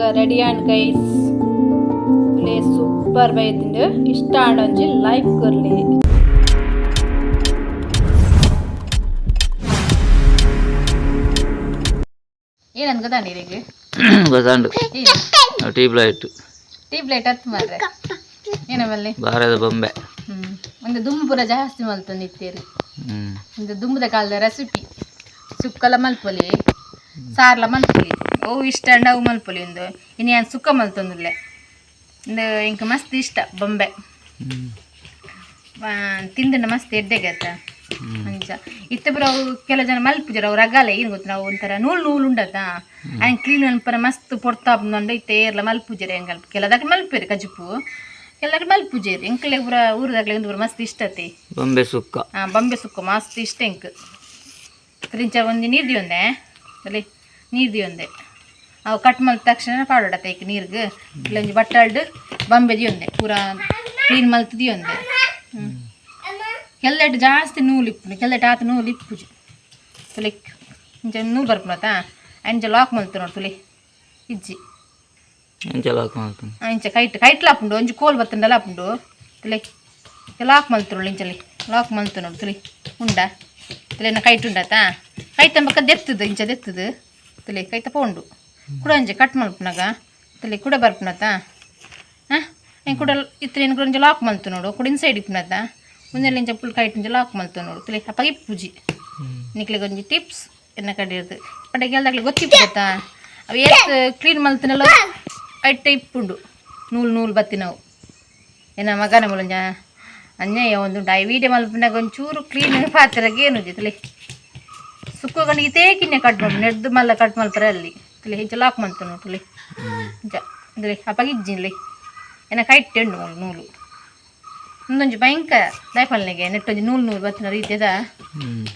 Sukka ready and guys. Super ಬೈತಿಂಡು. ಇಷ್ಟ ಆಂಡ ಒಂಜಿ ಲೈಕ್ ಕೊರ್ಲಿ. ಏನನ್ ಗೊತ್ತಾಂಡ ಇರೆಗ್? ಗೊತ್ತಾಂಡು. Tube light. Tube light ಹತ್ತು ಮಾರ್ರೆ, ಏನ ಮಲ್ಲೆ? ಬಾರದ ಬೊಂಬೆ. ಒಂದು ದುಂಬು ಪೂರ ಜಾಸ್ತಿ ಮಲ್ತೊಂದು ಇತ್ತೇರು. ಒಂದು ದುಂಬುದ ಕಾಲದ ರೆಸಿಪಿ. ಸುಕ್ಕಲ ಮಲ್ಪೊಲಿ, ಸಾರ್ಲ ಮಲ್ಪೊಲಿ, ಅವು ಇಷ್ಟ ಅಂಡ ಅವು ಮಲ್ಪೊಲಿ. ಒಂದು ಇನ್ನು ಯಾನ್ ಸುಕ್ಕ ಮಲ್ತೊಂದುಲ್ಲೆ. ಒಂದು ಇಂಕ ಮಸ್ತ್ ಇಷ್ಟ ಬೊಂಬೆ. ತಿಂದುಂಡ ಮಸ್ತ್ ಎಡ್ಡೆಗತ್ತ ಅಂಚ ಇತ್ತೆ ಪೂರ ಅವು ಕೆಲ ಜನ ಮಲ್ಪುಜರ. ಅವ್ರು ರಗಾಲ ಏನು ಗೊತ್ತ, ನಾವು ಒಂಥರ ನೂಲು ನೂಲು ಉಂಡತ್ತ, ಆಯ್ನ್ ಕ್ಲೀನ್ ಮನ್ಪರ ಮಸ್ತ್ ಪೊರ್ತಾಪುಂಡು. ಇತ್ತೆ ಏರ್ಲ ಮಲ್ಪುಜರೆ ಎಂಕಲ್. ಕೆಲದಾಕ ಮಲ್ಪೇರು ಕಜಿಪು, ಕೆಲದಾಕ ಮಲ್ಪುಜೇರು. ಎಂಕಲೆ ಪೂರ ಊರುದಾಗಲೆ ಒಂದು ಪೂರ ಮಸ್ತ್ ಇಷ್ಟತೆ. ಬೊಂಬೆ ಸುಕ್ಕ. ಆ ಬೊಂಬೆ ಸುಕ್ಕ ಮಸ್ತ್ ಇಷ್ಟ ಎಂಕ್. ತ್ರಿಂಚ ಒಂಜಿ ನೀರು ದಿಯೊಂದೆ, ಅಲ್ಲಿ ನೀರು ದಿಯೊಂದೆ. ಅವು ಕಟ್ ಮಲ್ತ ತಕ್ಷಣ ಪಾಡೋಡತ್ತ ಐಕ್ ನೀರ್ಗ್. ಇಲ್ಲೊಂಜಿ ಬಟ್ಟಾಲ್ಡ್ ಬೊಂಬೆ ದಿಯೊಂದೆ, ಪೂರ ಕ್ಲೀನ್ ಮಲ್ತ್ ದಿಯೊಂದೆ. ಕೆಲ್ಲೆಟ್ ಜಾಸ್ತಿ ನೂಲು ಇಪ್ಪುಂಡು, ಕೆಲ್ಲೆಟ್ ಆತ ನೂಲು ಇಪ್ಪುಜಿ. ತುಲೆ, ಇಂಚ ನೂಲು ಬರ್ಪುನತ, ಅಂಚ ಲಾಕ್ ಮಲ್ತು ನೋಡು. ತುಲೆ, ಇಜ್ಜಿ. ಎಂಚ ಲಾಕ್ ಮಾಡ್ತೀನಿ? ಇಂಚ ಕೈಟ್ ಕೈಟ್ಲ ಆಪುಂಡು. ಒಂಜಿ ಕೋಲ್ ಬತ್ತುಂಡಲ ಆಪುಂಡು. ತುಲೆ, ಲಾಕ್ ಮಲ್ತು ಇಂಚಲಿ ಲಾಕ್ ಮಲ್ತು ನೋಡು. ತುಲೆ, ಉಂಡ ತುಲೆ ಕೈಟ್ ಉಂಡತ. ಕೈತ ಬೊಕ್ಕ ದೆತ್ತದು, ಇಂಚ ದೆತ್ತದು. ತುಲೆ, ಕೈತ ಪೋಂಡು. ಕುಡ ಒಂಜಿ ಕಟ್ ಮಲ್ಪುನಗ ತುಲೆ ಕುಡ ಬರ್ಪುನತ. ಹಾಂ, ಕುಡ ಇತ್ತೆ ಕೂಡ ಒಂಜಿ ಲಾಕ್ ಮಲ್ತು ನೋಡು. ಕುಡ ಇನ್ಸೈಡ್ ಇಪ್ಪುನತ. ಒಂದೆಲ್ಲ ಇಂಚ ಫುಲ್ ಕೈಟ್ ಇಂಚ ಲಾಕ್ ಮಲ್ತು ನೋಡು. ತುಲೆ, ಅಪ್ಪ ಇಪ್ಪುಜಿ. ನಿಕ್ಲೆಗ್ ಒಂಜಿ ಟಿಪ್ಸ್ ಎನ್ನ ಕಡೆ ಇರ್ದು. ಪಂಡ ಗೆಲ್ದಾಗ್ಲಿ ಗೊತ್ತಿಪ್ಪುದತ್ತ, ಅವು ಏತ್ ಕ್ಲೀನ್ ಮಲ್ತಿನಲ್ಲ ಐಟ್ ಇಪ್ಪುಂಡು ನೂಲು ನೂಲು ಬತ್ತಿನವು. ಎನ್ನ ಮಗನ ಮೂಲಂಜ ಅನ್ಯಾಯ ಒಂದುಂಟು. I video ಮಲ್ಪುನಾಗ ಒಂಚೂರು ಕ್ಲೀನ್ ಪಾತ್ರೆಗೆ ಏನು ತುಲೆ. ಸುಕ್ಕ ಇತೇ ಕಿನ್ನೆ ಕಟ್ ಮಲ್ಪ ನೆಡ್ದು ಮಲ್ಲ ಕಟ್ ಮಲ್ಪರೆ ಅಲ್ಲಿ. ತುಲೆ, ಇಂಚ ಲಾಕ್ ಮಲ್ತು ನೋಡು. ತುಲೆ, ಇಂಚ ಅಂದ್ರೆ ಅಪ್ಪಾಗ ಇಜ್ಜಿನ್ಲಿ. ಎನ್ನ ಕೈಟ್ ಉಂಡು ಮೂಲು ನೂಲು. ಒಂದೊಂಜಿ ಭಯಂಕರ ದಯಪಲ್ನೆಗೆ ನೆಟ್ಟೊಂಜಿ ನೂಲು ನೂಲು ಬತ್ತಿನ ರೀತಿಯದ.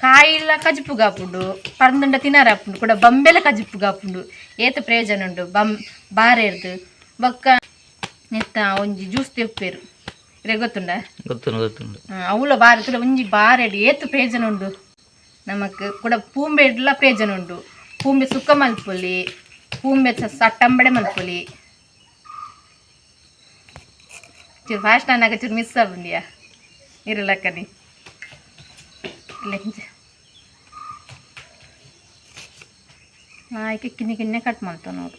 ಕಾಯಿಲ ಕಜಿಪುಗಾಪುಂಡು, ಪರ್ಂದುಂಡ ತಿನಾರ ಆಪುಂಡು, ಕೂಡ ಬಂಬೆಲ ಕಜಿಪುಗಾಪುಂಡು. ಏತ ಪ್ರಯೋಜನ ಉಂಡು ಬಂ ಬಾರೆರ್ದು. ಬೊಕ್ಕ ನೆತ್ತ ಒಂಜಿ ಜ್ಯೂಸ್ ತೆಪ್ಪೇರು ಇರೆ, ಗೊತ್ತುಂಡ? ಗೊತ್ತುಂಡು, ಗೊತ್ತುಂಡು. ಅವುಲ ಬಾರೆ. ತುಲ, ಒಂಜಿ ಬಾರೆಡ್ ಏತ್ ಪ್ರಯೋಜನ ಉಂಡು ನಮಕ್. ಕೂಡ ಪೂಂಬೆಡ್ಲ ಪ್ರಯೋಜನ ಉಂಡು. ಪೂಂಬೆ ಸುಕ್ಕ ಮಲ್ಪೊಲಿ, ಪೂಂಬೆ ಸಟ್ಟಂಬಡೆ ಮಲ್ಪೊಲಿ. ಚೂರು ಫಾಸ್ಟ್ ಅನ್ನಾಗ ಚೂರು ಮಿಸ್ ಆಪುಂಡಿಯಾ ಇರಲಕ್ಕನಿ. ಆಯ್ಕೆ ಕಿನ್ನೆ ಕಿನ್ನೆ ಕಟ್ ಮಾಡ್ತಾವ ನೋಡು.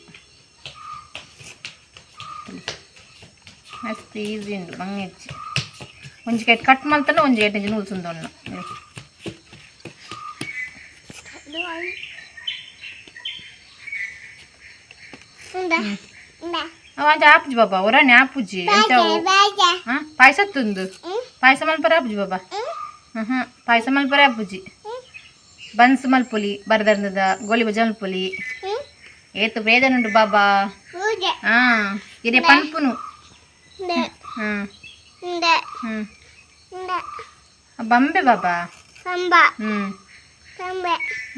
ಮಸ್ತ್ ಈಸಿ ಉಂಡು, ಬಂಗೆಚ್ಚಿ. ಒಂಜಿ ಕೈಟ್ ಕಟ್ ಮಲ್ತಾನೆ, ಒಂಜಿ ಕೈಟ್ ಒಂಜಿ ನೂಲು ಸುಂದೊಣ್ಣ. ಅವ ಅಂಚ ಆಪುಜಿ ಬಾಬಾ, ಒರಾನೆ ಆಪುಜಿ ಎಂಚ? ಹಾಂ, ಪಾಯಸ ತುಂದು ಪಾಯಸ ಮಲ್ಪರ ಆಪುಜಿ ಬಾಬಾ. ಹ್ಞೂ, ಪಾಯಸ ಮಲ್ಪರ ಆಪುಜಿ. ಬನ್ಸ್ ಮಲ್ಪೊಲಿ, ಬರದರ್ನದ ಗೋಲಿ ಬಜ ಮಲ್ಪೊಲಿ. ಏತು ಪ್ರಯೋಜನ ಉಂಡು ಬಾಬಾ. ಹಾಂ, ಇದೇ ಪನ್ಪುನು. ಹ್ಞೂ ಹ್ಞೂ, ಬಂಬೆ ಬಾಬಾ. ಹ್ಞೂ,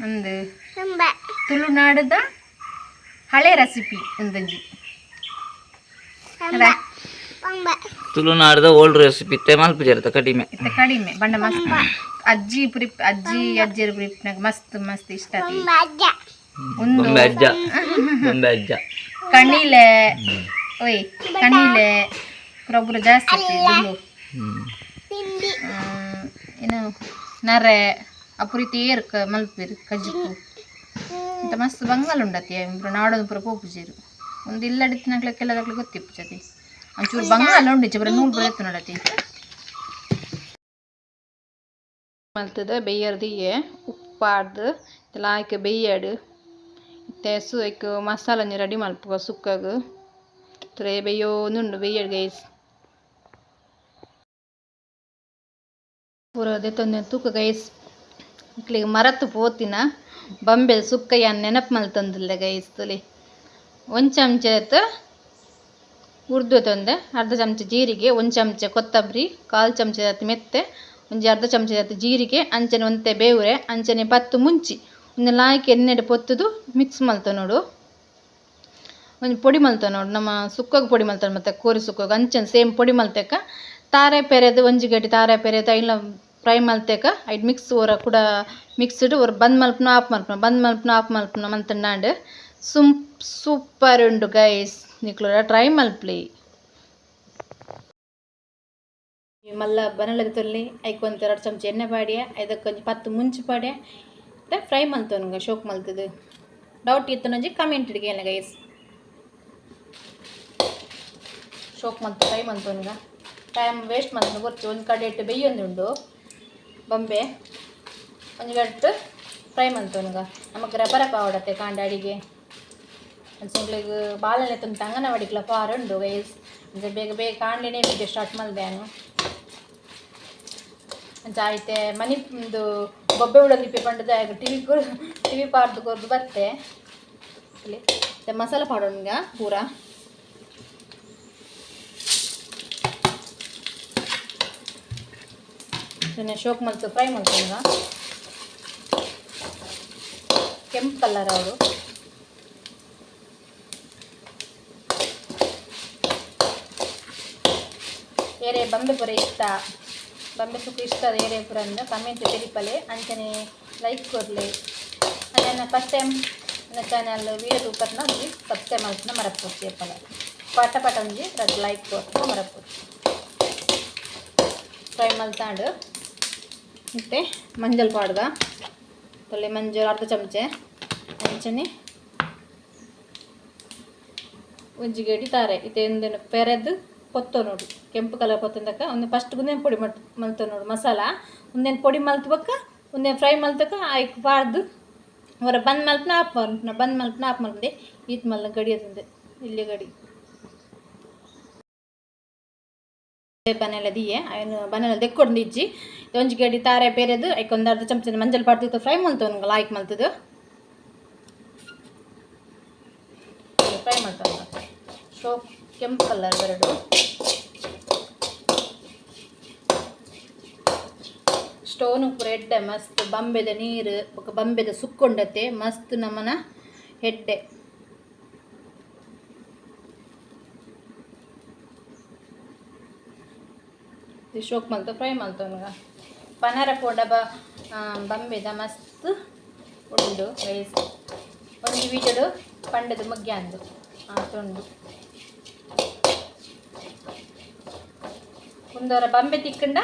ಒಂದು ತುಳುನಾಡದ ಹಳೆ ರೆಸಿಪಿ ಒಂದೊಂಜಿ. ತುಳುನಾಡದ ಓಲ್ಡ್ ರೆಸಿಪಿ ಇತ್ತೆ ಮಲ್ಪುಜಾರತ ಕಡಿಮೆ. ಇತ್ತೆ ಕಡಿಮೆ ಬಣ್ಣ. ಮಸ್ತ್ ಅಜ್ಜಿ ಪುರಿಪ್, ಅಜ್ಜಿ ಅಜ್ಜಿಯರ ಪುರಿಪ್ನಾಗ ಮಸ್ತ್ ಮಸ್ತ್ ಇಷ್ಟ ಆತಿ. ಒಂದು ಬೊಂಬೆ ಅಜ್ಜ, ಬೊಂಬೆ ಅಜ್ಜ. ಕಣಿಲೆ, ಓಯ್, ಕಣಿಲೆ ಪುರ ಜಾಸ್ತಿ ಆತಿ ದುಂಬು. ಏನು ನರೆ ಅಪುರಿತಿ ಏರ್ ಮಲ್ಪೇರು ಕಜಿಪು ಇಂತ ಮಸ್ತ್ ಬಂಗಾಲ ಉಂಡತಿ. ಪೂರ ನಾಡೊಂದು ಪೂರ ಪೋಪುಜೇರು. ಒಂದು ಇಲ್ಲಡಿತ್ತಿನಕ್ಲೆ ಕೆಲದಾಕ್ಲೆ ಗೊತ್ತಿಪ್ಪುಜತಿ. ಒಂಚೂರು ಬಂಗಾಲ ಉಂಡು, ಪೂರ ನೂಲು ಪೂರ ಎತ್ತು ನೋಡತಿ. ಮಲ್ತದ ಬೆಯ್ಯರ್ದಿಯೆ ಉಪ್ಪಾಡ್ದು ಲಾಯ್ಕ್ ಬೆಯ್ಯಡು. ಇತ್ತೆ ಐಕ್ ಮಸಾಲ ಒಂಜಿ ರೆಡಿ ಮಲ್ಪುಗ ಸುಕ್ಕಗ್. ತುರೆ ಬೆಯ್ಯೋಂದುಂಡು, ಬೆಯ್ಯಡ್ ಗೈಸ್. ಪೂರ ದೆತ್ತೊಂದು ತೂಕ ಗೈಸ್. ಇಕ್ಲೆಗ್ ಮರತ್ ಪೋತಿನ ಬಂಬೆ ಸುಕ್ಕ ಯಾನ್ ನೆನಪು ಮಲ್ತೊಂದುಲ್ಲೆ ಗೈಸ್. ತುಲೆ, ಒಂದು ಚಮಚ ಉರ್ದು ತೊಂದೆ, ಅರ್ಧ ಚಮಚ ಜೀರಿಗೆ, ಒಂದು ಚಮಚ ಕೊತ್ತಂಬರಿ, ಕಾಲು ಚಮಚ ಮೆತ್ತೆ, ಒಂಜಿ ಅರ್ಧ ಚಮಚ ಜೀರಿಗೆ, ಅಂಚನೆ ಒಂತೆ ಬೇವುರೆ, ಅಂಚನೆ 10 ಮುಂಚಿ. ಒಂದು ಲಾಯ್ಕ್ ಎಣ್ಣೆಡ್ ಪೊತ್ತುದು ಮಿಕ್ಸ್ ಮಲ್ತ ನೋಡು. ಒಂಜಿ ಪೊಡಿ ಮಲ್ತ ನೋಡು. ನಮ್ಮ ಸುಕ್ಕಗ್ ಪೊಡಿ ಮಲ್ತಾರ ಮತ್ತೆ ಕೋರಿ ಸುಕ್ಕಗ್ ಅಂಚನೆ ಸೇಮ್ ಪೊಡಿ ಮಲ್ತೆಕ. ತಾರೆ ಪೆರೆದು, ಒಂಜಿ ಗಡ್ಡೆ ತಾರೆ ಪೆರೆದು ಐಲ ಫ್ರೈ ಮಲ್ತೆಕ. ಐಟ್ ಮಿಕ್ಸ್ ಒರ ಕೂಡ ಮಿಕ್ಸ್ಡ್ ಒರ ಬಂದ್ ಮಲ್ಪುನ ಆಫ್ ಮಲ್ಪುನ, ಬಂದ್ ಮಲ್ಪುನ ಆಫ್ ಮಲ್ಪುನ ಮಲ್ತಂಡಾಂಡ್. ಸೂಪರ್ ಉಂಡು ಗೈಸ್ ನಿಕ್ಲೋಡ ಟ್ರೈ ಮಲ್ಪ್ಲಿ ಮಲ್ಲ ಬನಲದ ತೊಲ್ಲಿ ಐಕ್ ಒಂದು ಎರಡು ಚಮಚ ಎಣ್ಣೆ ಪಾಡ್ಯ ಐದಕ್ಕೊಂಜಿ 10 ಮುಂಚಿ ಪಾಡ್ಯ ಫ್ರೈ ಮಲ್ತೊನುಗ ಶೋಕ್ ಮಲ್ತದು ಡೌಟ್ ಇತ್ತನೊಂಜಿ ಕಮೆಂಟ್ ಇಡ್ಗೆ ಗೈಸ್ ಶೋಕ್ ಮಲ್ತು ಫ್ರೈ ಮಲ್ತೊನುಗ ಟೈಮ್ ವೇಸ್ಟ್ ಮಲ್ತೊನು ಗೊತ್ತು ಒಂದು ಕಡೆ ಇಟ್ಟು ಬೆಯ್ಯೊಂದುಂಡು ಬೊಂಬೆ ಒಂಜಿ ಗಟ್ಟು ಫ್ರೈ ಮಲ್ತೊನುಗ ನಮಕ್ ರಬರ ಪಾವಡತ್ತೆ ಕಾಂಡ ಅಡಿಗೆ ಅಂಚೆಂಕ್ಲೆಗ್ ಬಾಲನೆ ತುಂಬ ಅಂಗನವಾಡಿಗ್ಲ ಪಾರ್ ಉಂಡು ಗೈಸ್ ಅಂಚ ಬೇಗ ಬೇಗ ಕಾಂಡೆನೇ ವಿಡಿಯೋ ಸ್ಟಾರ್ಟ್ ಮಲ್ದೆ ಅಂಚ ಐತೆ ಮನಿ ಒಂದು ಬೊಬ್ಬೆ ಉಳಂದಿಪ್ಪೆ ಪಂಡದ ಟಿವಿ ಟಿವಿ ಪಾರ್ದು ಕೊರ್ದು ಬತ್ತೆ ಇಲ್ಲಿ ಮಸಾಲೆ ಪಾಡೋಣ ಪೂರ ಶೋಕ್ ಮಲ್ತು ಫ್ರೈ ಮಲ್ತೊನುಗ ಕೆಂಪು ಕಲರ್ ಅವರು ಏರೆ ಬಂಬೆ ಪೂರ ಇಷ್ಟ ಬಂಬೆ ಸುಕ್ಕ ಇಷ್ಟ ಏರೆ ಪೂರ ಅಂದ ಕಮೆಂಟ್ ತೆರಿಪಲೆ ಅಂಚನೆ ಲೈಕ್ ಕೊರ್ಲೆ ನನ್ನ ಫಸ್ಟ್ ಟೈಮ್ ನನ್ನ ಚಾನಲ್ ವೀಡಿಯೋ ತೂಪರ್ನ ಒಂಜಿ ಸಬ್ಸ್ಕ್ರೈಬ್ ಮಲ್ಪುನ ಮರಪೊಡ್ಚಿ ಏಪಲ ಪಟ ಪಟ ಒಂಜಿ ರಡ್ಡ್ ಲೈಕ್ ಕೊರ್ಪುನ ಮರಪೊಡ್ಚಿ ಫ್ರೈ ಮಲ್ತಾಂಡ್ ಮತ್ತು ಮಂಜಲ್ ಪಾಡ್ಗ ತೊಲೆ ಮಂಜಲ್ ಅರ್ಧ ಚಮಚೆ ಅಂಚನೆ ಒಂಜಿ ಗಡಿ ತಾರೆ ಇತ್ತೆ ಒಂದೇನು ಪೆರೆದು ಪೊತ್ತೊ ನೋಡು ಕೆಂಪು ಕಲರ್ ಪೊತ್ತಂದಕ್ಕ ಒಂದು ಫಸ್ಟ್ ಒಂದೇನು ಪೊಡಿ ಮಲ್ತ ನೋಡು ಮಸಾಲ ಒಂದೇನು ಪೊಡಿ ಮಲ್ತ್ ಬೊಕ್ಕ ಒಂದೇನು ಫ್ರೈ ಮಲ್ತಕ್ಕ ಐಕ್ ಪಾಡ್ದು ಹೊರ ಬಂದ್ ಮಲ್ಪನ ಆಪ್ ಮಲ್ಪನ ಬಂದ್ ಮಲ್ಪನ ಆಪ್ ಮಲ್ಪಂದೆ ಈತ್ ಮಲ್ಲ ಗಡಿ ಅದಂದೆ ಇಲ್ಲಿ ಗಡಿ ಬನೆಲ್ಲ ದಿಯೆ ಅಯ್ನು ಬನೆಲ್ಲ ದೆಕ್ಕೊಡ್ದು ಇಜ್ಜಿ ಒಂಜಿ ಗಡಿ ತಾರೆ ಬೇರೆದು ಐಕ್ ಒಂದು ಅರ್ಧ ಚಮಚ ಮಂಜಲ್ ಪಾಡ್ದು ಫ್ರೈ ಮಲ್ತೊನುಗ ಲಾಯ್ಕ್ ಮಲ್ತದು ಫ್ರೈ ಮಲ್ತೊನುಗ ಶೋಕ್ ಕೆಂಪು ಕಲರ್ ಬರಡು ಸ್ಟೋನ್ ಪೂರ ಎಡ್ಡೆ ಮಸ್ತ್ ಬಂಬೆದ ನೀರು ಬೊಕ ಬಂಬೆದ ಸುಕ್ಕೊಂಡತೆ ಮಸ್ತ್ ನಮನ ಎಡ್ಡೆ ಶೋಕ್ ಮಲ್ತ ಫ್ರೈ ಮಲ್ತೊನುಗ ಪನಾರ ಪೋಡ ಬಂಬೆದ ಮಸ್ತ್ ಉಂಡು ರೈಸ್ ಒಂಜಿ ವೀಡಿಯೋಡು ಪಂಡದ ಮುಗ್ಯಾಂದು ಆತುಂಡು ಒಂದರ ಬಂಬೆ ತಿಕ್ಕಂಡ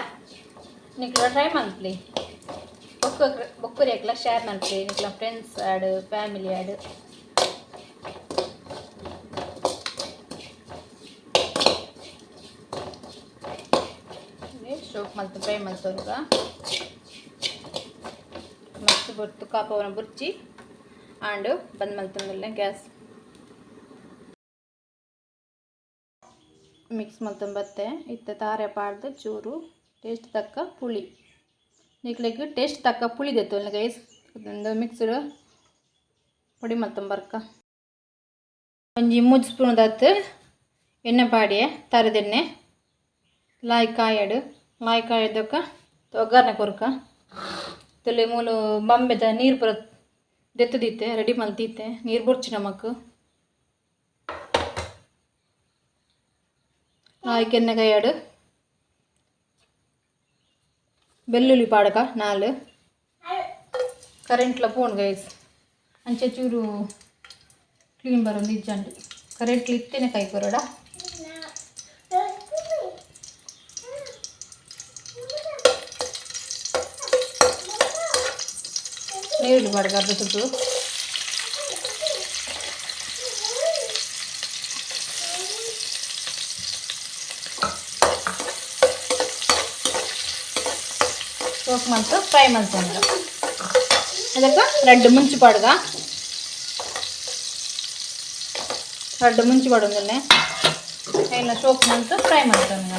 ನಿಕ್ಲ ಟ್ರೈ ಮಲ್ಪಲಿ ಬೊಕ್ಕ ಬೊಕ್ಕುರಿಯಕ್ಲ ಶೇರ್ ಮಲ್ಪಲಿ ನಿಕ್ಲ ಫ್ರೆಂಡ್ಸ್ ಆಡ್ ಫ್ಯಾಮಿಲಿ ಆಡ್ ಶೋಕ್ ಮಲ್ತು ಫ್ರೈ ಮಲ್ತೊನುಗ ಮಸ್ತ್ ಬೊರ್ತು ಕಾಪವನ ಬುರ್ಚಿ ಆಂಡ್ ಬಂದ್ ಮಲ್ತೊಂದುಲ್ಲೆ ಗ್ಯಾಸ್ ಮಿಕ್ಸ್ ಮಲ್ತೊಂಬತ್ತೆ ಇತ್ತೆ ತಾರೆ ಪಾಡ್ದು ಚೂರು ಟೇಸ್ಟ್ ತಕ್ಕ ಪುಳಿ ನಿಕ್ಲೆಗ್ ಟೇಸ್ಟ್ ತಕ್ಕ ಪುಳಿ ದೆತ್ತೊನ್ಲೆ ಗೈಸ್ ಒಂದು ಮಿಕ್ಸ್ಡ್ ಪೊಡಿ ಮಲ್ತೊಂಬರ್ಕ ಒಂಜಿ ಮೂಜಿ ಸ್ಪೂನ್ ದಾತ್ ಎಣ್ಣೆ ಪಾಡಿಯೆ ತರದೆಣ್ಣೆ ಲಾಯ್ ಕಾಯಡು ಲಾಯ್ ಕಾಯದೊಕ್ಕ ಒಗ್ಗರಣೆ ಕೊರ್ಕ ತುಲೆ ಮೂಲು ಬಂಬೆದ ನೀರು ಪೂರ ದೆತ್ತದಿತ್ತೆ ರೆಡಿ ಮಲ್ತಿತ್ತೆ ನೀರು ಬೊರ್ಚಿ ನಮಕ್ ಲಾಯ್ಕ್ ಎಣ್ಣೆ ಕಾಯಡು ಬೆಳ್ಳುಳ್ಳಿ ಪಾಡಕ 4 ಕರೆಂಟ್ಲ ಪೋಣ್ ಗೈಸ್ ಅಂಚೆ ಚೂರು ಕ್ಲೀನ್ ಬರೋದು ಇಜ್ಜಂಡು ಕರೆಂಟ್ಲಿ ಇತ್ತೇನೆ ಕೈ ಕೊರಡ ನೀರುಳ್ಳಿ ಪಾಡಕ ಅರ್ಧ ಸುಟ್ಟು ಸೋಕ್ ಮಲ್ತು ಫ್ರೈ ಮಲ್ತೊಂದು ಅದಕ್ಕೆ ರಡ್ಡ್ ಮುಂಚಿ ಪಾಡ್ಗ ರಡ್ಡ್ ಮುಂಚಿ ಪಾಡೊಂದುಲ್ಲೆ ಐನ ಸೋಕ್ ಮಲ್ತು ಫ್ರೈ ಮಲ್ತೊನುಗ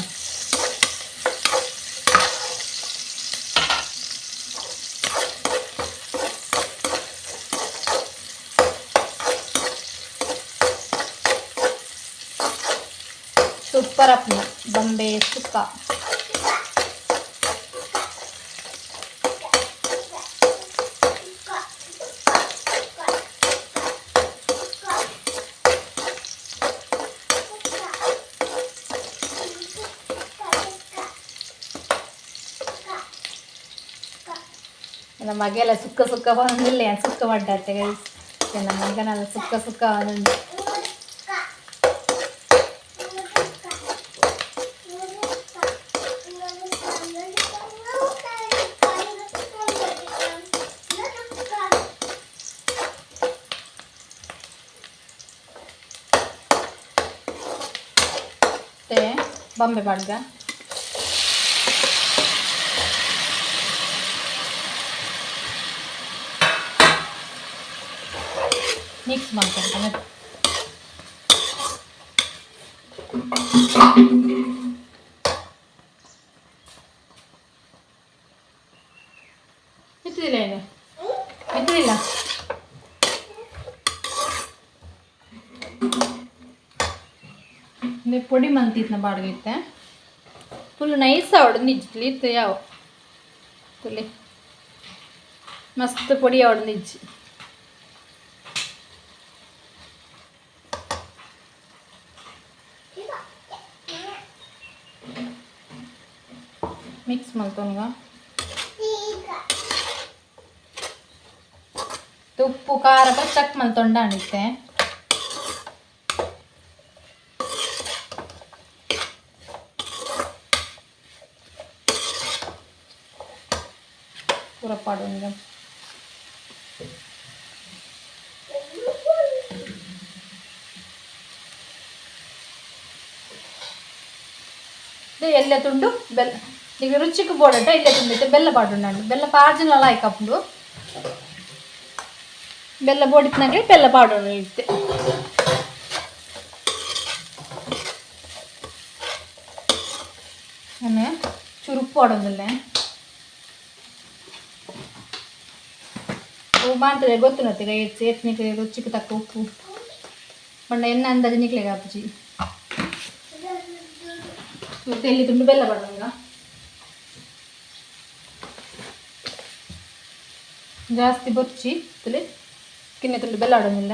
ಸೂಪರ್ ಅಪ್ನ ಬಂಬೆ ಸುಕ್ಕ ನಮ್ಮ ಮಗೆಲ್ಲ ಸುಕ್ಕ ಸುಕ್ಕ ಬಂದಿಲ್ಲ ಸುಕ್ಕ ಪಡ್ಡಾತೆ ಗೈಸ್. ಮಗನಲ್ಲ ಸುಕ್ಕ ಸುಕ್ಕ ಆನಂದ. ಮತ್ತೆ ಬಾಂಬೆ ಬಾಡ್ಗ. ಮಿಕ್ಸ್ ಮಾಡ್ಕೊಂತಾನೆ. ಎತ್ತದಿಲ್ಲ ಏನು ಎತ್ತದಿಲ್ಲ. ಅಂದ್ರೆ ಪೊಡಿ ಮಂತಿತ್ನ ಬಾಡಿಗೆ ಇತ್ತೆ. ಫುಲ್ ನೈಸ್ ಆವಡು ನಿಜ್ಲಿ ಇತ್ತು ಯಾವ ತುಲಿ ಮಸ್ತ್ ಪೊಡಿ ಆವಡು ನಿಜ್ಜಿ. ಮಿಕ್ಸ್ ಮಲ್ತೊನ್ಗ. ಉಪ್ಪು ಖಾರ ಚೆಕ್ ಮಲ್ತೊಂಡ ಅಣಿತ್ತೆ. ಪೂರ ಪಾಡೊನ್ಗ. ಇದು ಎಲ್ಲೆ ತುಂಡು ಬೆಲ್ಲ ಈಗ ರುಚಿಗೆ ಬೋಡಟ ಇಲ್ಲೇ ತುಂಡೈತೆ. ಬೆಲ್ಲ ಪಾಡುಂಡು, ಬೆಲ್ಲ ಪಾರ್ಜಿನ ಲಾಯ್ಕ್. ಬೆಲ್ಲ ಬೋಡಿತ್ನಾಗೆ ಬೆಲ್ಲ ಪಾಡೋಣ ಇತ್ತೆ. ನಾನು ಚುರುಕು ಪಾಡೊಂದಿಲ್ಲ. ಅವು ಮಾಂತದೆ ಗೊತ್ತುನತ್ತೆ ಹೆಚ್ಚು ಏತ್ನಿಗೆ ರುಚಿಗೆ ತಕ್ಕ ಉಪ್ಪು ಬಣ್ಣ ಎನ್ನ ಅಂದಾಜು ನಿಕ್ಲೆಗೆ ಆಪುಜಿ. ಮತ್ತೆ ಎಲ್ಲಿ ತುಂಡು ಬೆಲ್ಲ ಪಾಡೋಣ. ಜಾಸ್ತಿ ಬೊಚ್ಚಿ ತುಲಿ ಕಿನ್ನೆ ತುಂಡು ಬೆಲ್ಲ ಆಡೋದಿಲ್ಲ.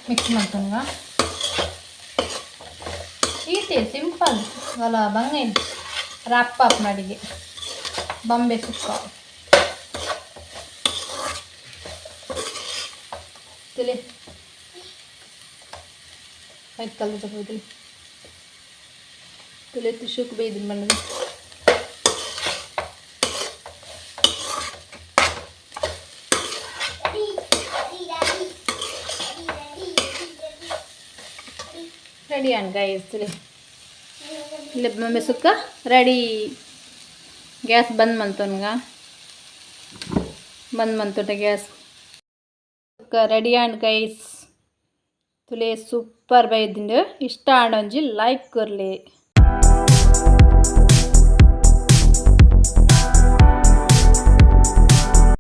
ಮಿಕ್ಸ್ ಮಾಡ್ಕೊಂಡ್ವ. ಈತೆ ಸಿಂಪಲ್ ವಲ ಬಂಗ ರಾಪ್ ಆಪ್ ಅಡಿಗೆ ಬಾಂಬೆ ಸುಕ್ಕ ತುಲಿ ಆಯ್ತು. ಕಲ್ಲು ತಗೋದಿಲ್ಲ ತುಲಿ ತುಶುಕ್ ಬೇಯ್ದಿನ ಬಣ್ಣದ. ರೆಡಿ ಅನ್ ಗೈಸ್. ತುಲಿ ಇಲ್ಲಿ ಬಾಂಬೆ ಸುಕ್ಕ ರೆಡಿ. ಗ್ಯಾಸ್ ಬಂದ್ ಮಂತೊನ್ಗ, ಬಂದ್ ಮಂತೊಟ ಗ್ಯಾಸ್. ಸುಕ್ಕ ರೆಡಿ ಅಂಡ್ ಗೈಸ್. ತುಲೆ ಸೂಪರ್ ಬೈದಿಂಡು. ಇಷ್ಟ ಆಂಡ ಒಂಜಿ ಲೈಕ್ ಕೊರ್ಲೆ.